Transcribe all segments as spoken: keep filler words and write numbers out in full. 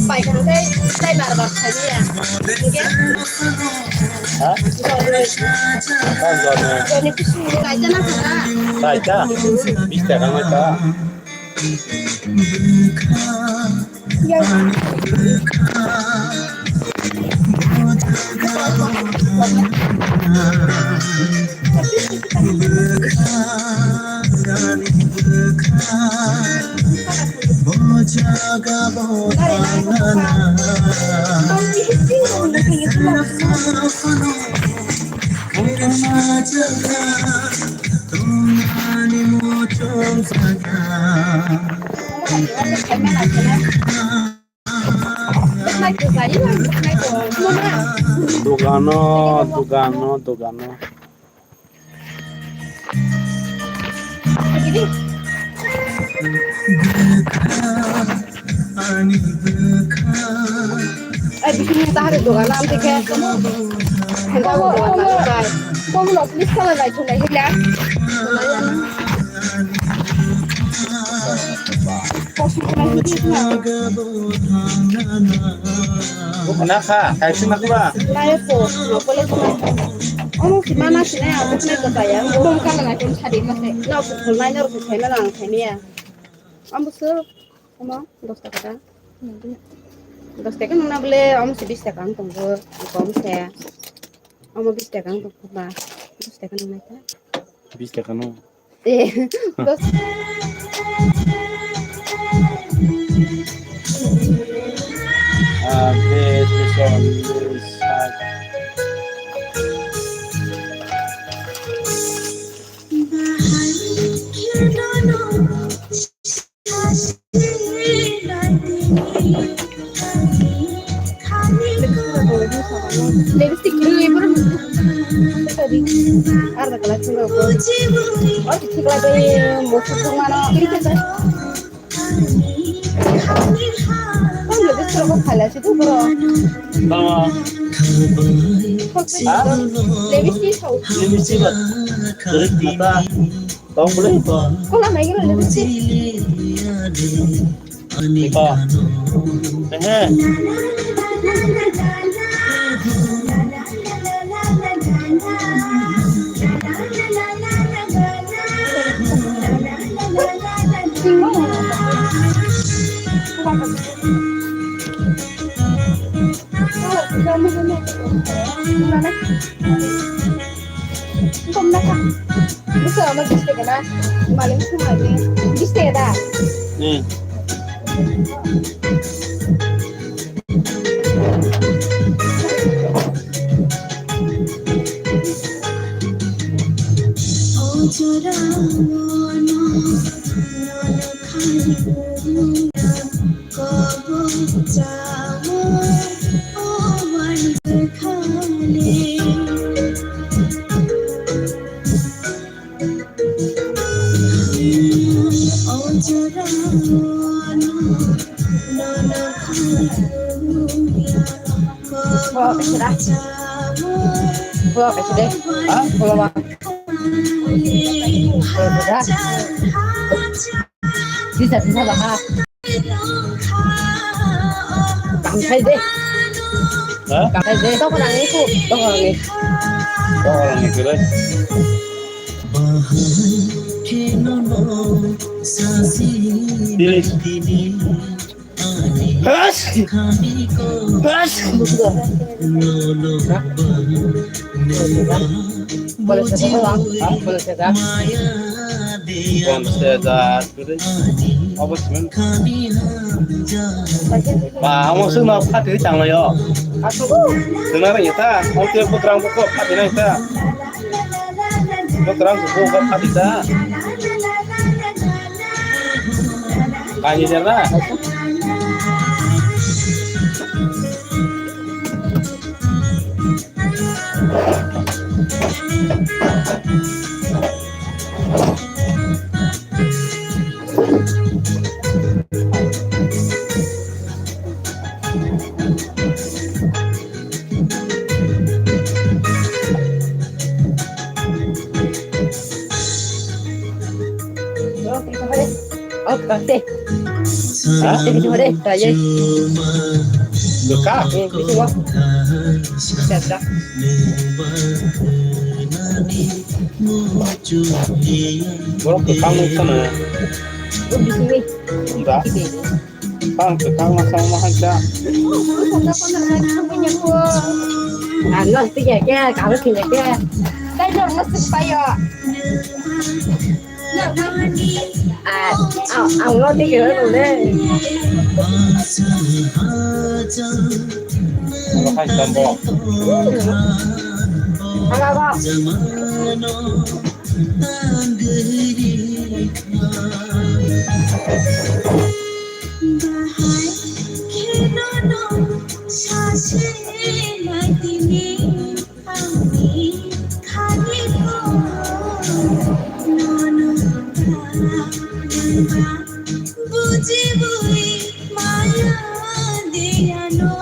Paikha khe tei bar bar khailiya. Hingke? Ha? Joni. Joni kusu. Kaita na kha? Kaita? Bish taka nai ta. Dogano, dogano, dogano. Ai, bising ni tahari dogan am tike. Henda dogan na bai. Komo no please kala bai thunai hila. Kosi thunai hila. Bukna kha, kaising na kura. Nai po, no pole thunai. Omo si mana si nai, ang thunai ko taya. Bom kala nai thun sadi ma se. Na ko thunai nor ko thai na ang thai niya. Ambo se. Omo, dos taka ta? Dos taka nungna bole, omo se bis taka wng tongo, kom se. Omo bis taka wng tongkha ba, dos taka nungnai ta? Bis taka no? Eh, dos. Ah, bis, bis, bis, bis. Lipstick kiri ibu rum. Tadi. Arda kelas juga aku. Oh, kecil lagi musuh mana? Kiri kita. Kan lebih seru kok kalah situ bro. Tama. Ha? Lipstick kau. Lipstick. Kau boleh? Kau lah main lipstick. Iko. Ehe. Kom na kha. Bisa ama bis taka na. Maling sumai ni. Bis taka da. Hmm. Bawa ke sudah. Bawa ke sudah. Hah? Bawa. Bawa ke sudah. Bisa, bisa, baha. Kamsai de. Hah? Kamsai de. Toko nang iku. Toko nang iku. Toko nang iku, deh. Dili. Has! Has! Boleh saya tolong? Hah? Boleh saya tolong? Pon sejak. Obo simen. Ba, amo sung na phat ri chang layo. Sung na ri ta. Amo tiyo putrang buko phat ri ta. Putrang buko phat ri ta. Kani jana. Oke. Ha? Thank you, Hare. Raya. Bwkha? Eh, bisingo. Jatra. Borok kwchang nukha na. Bisingni. Ba? Bisingni. Ang kwchang ma sang ma hai da. Ang no sik ya kya, kabo sik ya kya. Kaitor no sik payo. Ah, ah, ang no sik ya le. Ano hai tambo. Ano ba? Bahai kheno no sase naitini ani khani ko nono ta nangba buji bui maya diya no.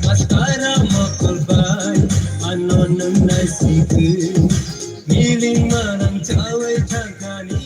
Maskara mokol bai, ano nung nai sikhe, miling manang chawai thangkani.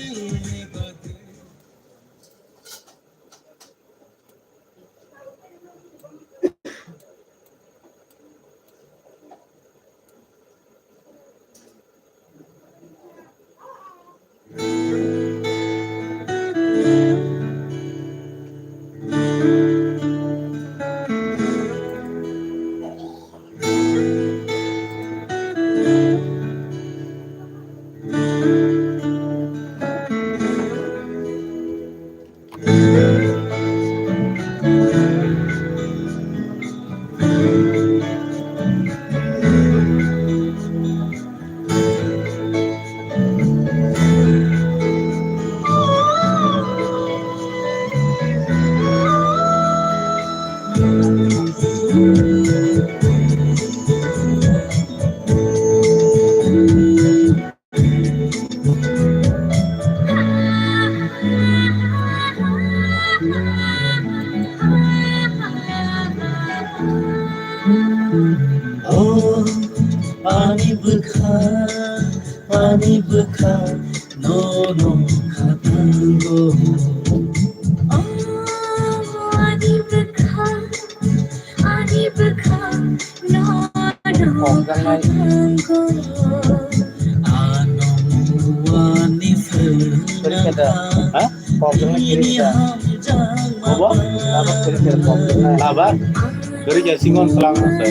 O ani bwkha, ani bwkha, nono khatango. O ani bwkha, ani bwkha, nono khatango. Ano ani swnam. Ha? Kok jangna kiri da. Bobo? Laba kiri da kok jangna. Laba? Kiri ja singon selang na sa.